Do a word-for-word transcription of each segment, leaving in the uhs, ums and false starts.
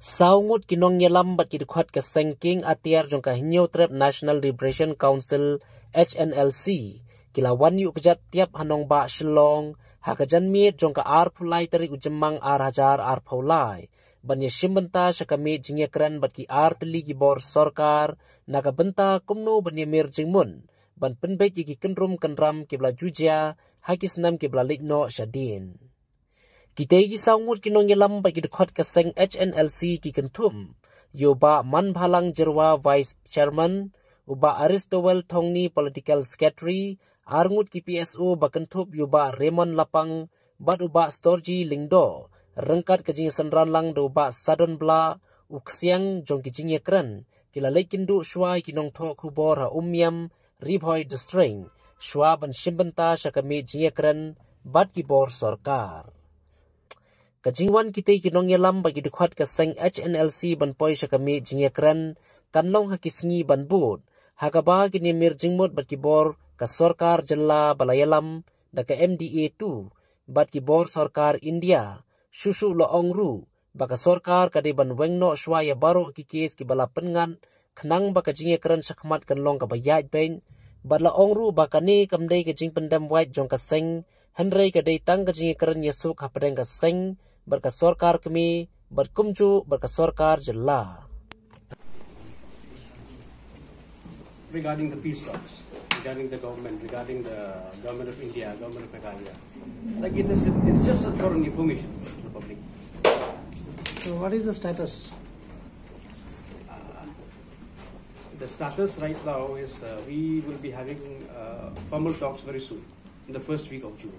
Saw ngut ki nongïalam bad ki dkhot ka seng kieng atiar jong ka Hynñiewtrep National Liberation Council, H N L C, ki la wan ïuh kjat tiap ha nongbah Shillong ha ka janmiet jong ka arphew lai tarik u Jymmang ar hajar arphew lai ban ïashim bynta sha ka miet jingïakren bad ki artylli ki bor sorkar na ka bynta kumno ban ïamir jingmut ban pynbeit ïa ki kynrum kynram kiba la ju jia ha ki snem kiba la leit noh shadien. Kitei ki saw ngut ki nongïalam bad ki dkhot ka seng H N L C ki kynthup ïa u Bah Manbhalang Jyrwa, Vice Chairman, u Bah Aristowell Thongni, Political Secretary, ar ngut ki P S O ba kynthup ïa u Bah Raymond Lapang bad u Bah Storji Lyngdoh, ryngkat ka jingsynran lang da u Bah Sadon Blah, u ksiang jong ki jingïakren, ki la leit kynduh shuwa ïa ki nongthoh khubor ha Umiam, Ri Bhoi District, shuwa ban shim bynta sha ka miet jingïakren bad ki bor sorkar. Ka jingwan kitei ki nongïalam bad ki dkhot ka seng H N L C ban poi sha ka miet jingïakren kan long ha ki sngi ban bud, ha kaba kin ïamir jingmut bad ki bor ka sorkar jylla ba la ïalam da ka M D A two bad ki bor sorkar India. Shuh shuh la ong ruh ba ka sorkar ka dei ban weng noh shuwa ïa baroh ki kes kiba la pynngat, khnang ba ka jingïakren shakhmat kan long kaba ïaid beit. Bad la ong ruh ba kane kam dei ka jingpyndem wait jong ka seng, hynrei ka dei tang ka jingïakren ïasuk hapdeng ka seng bad ka sorkar kmie, bad kumjuh bad ka sorkar jylla. Regarding the peace talks, regarding the government, regarding the government of India, government of Meghalaya. Like it is, it's just for an information to the public. So what is the status? The status right now is uh, we will be having uh, formal talks very soon, in the first week of June.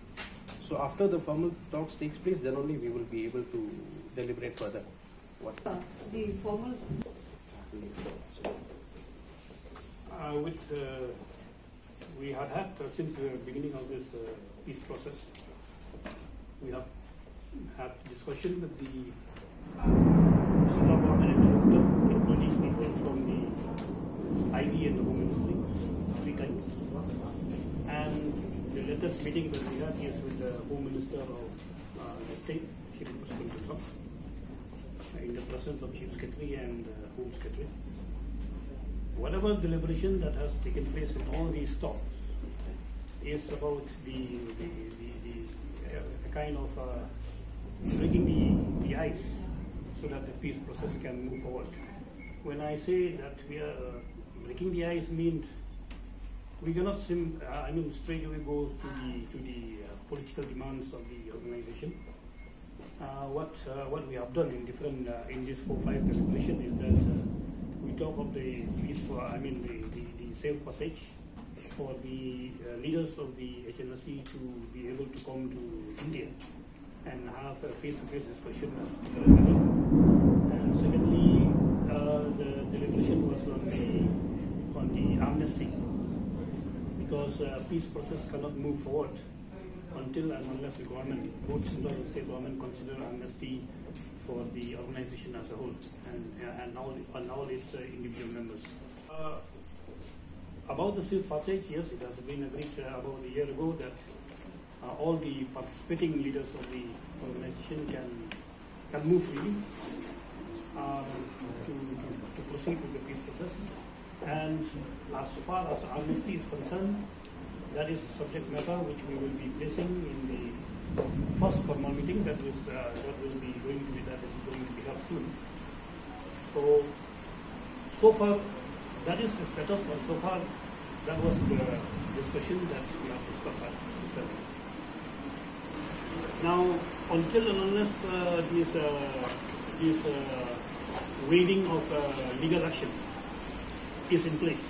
So after the formal talks takes place, then only we will be able to deliberate further. What? Uh, the formal. Uh, with uh, we had had uh, since the beginning of this uh, peace process, we have had discussion with the central government interlocutor, including people from the I B and the Home Ministry, three times. And the latest meeting that we had is with the Home Minister of uh, the state, Shri Pushpendra Khanna, in the presence of Chief Secretary and uh, Home Secretary. Whatever deliberation that has taken place in all these talks is about the, the, the, the uh, kind of uh, breaking the, the ice so that the peace process can move forward. When I say that we are uh, breaking the ice means we cannot sim, uh, I mean, straight away go to the, to the uh, political demands of the organization. Uh, what uh, what we have done in different uh, in this four five deliberation is that uh, we talk of the peace for, I mean, the, the, the safe passage for the uh, leaders of the H N L C to be able to come to India and have a face-to-face discussion at different level. And secondly, uh, the deliberation was on the on the amnesty, because uh, peace process cannot move forward until and unless the government, both central and state government, consider amnesty for the organization as a whole and, and all, and all its uh, individual members. Uh, about the safe passage, yes, it has been agreed uh, about a year ago that uh, all the participating leaders of the organization can can move freely um, to, to, to proceed with the peace process. And as far as amnesty is concerned, that is a subject matter which we will be placing in the first formal meeting that is uh, that will be going to be that is going to be held soon. So so far that is the status, and so far that was the discussion that we have discussed. Now, until and unless uh, this, uh, this uh, waiving of uh, legal action is in place,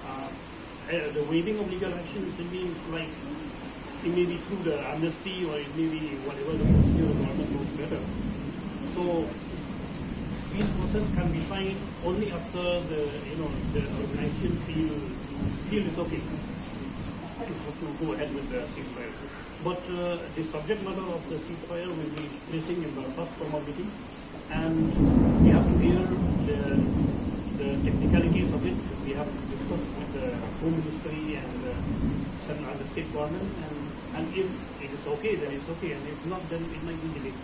uh, uh, the waiving of legal action simply means like it may be through the amnesty or it may be whatever the procedure the government knows better. So this process can be signed only after the you know the organization feel feel it's okay to, to go ahead with the ceasefire. But uh, the subject matter of the ceasefire will be placing in the first formal meeting, and we have to hear the, the technicalities of it. We have to discuss with the Home Ministry and the, and the state government, and, and if it is okay, then it's okay, and if not, then it might be delayed.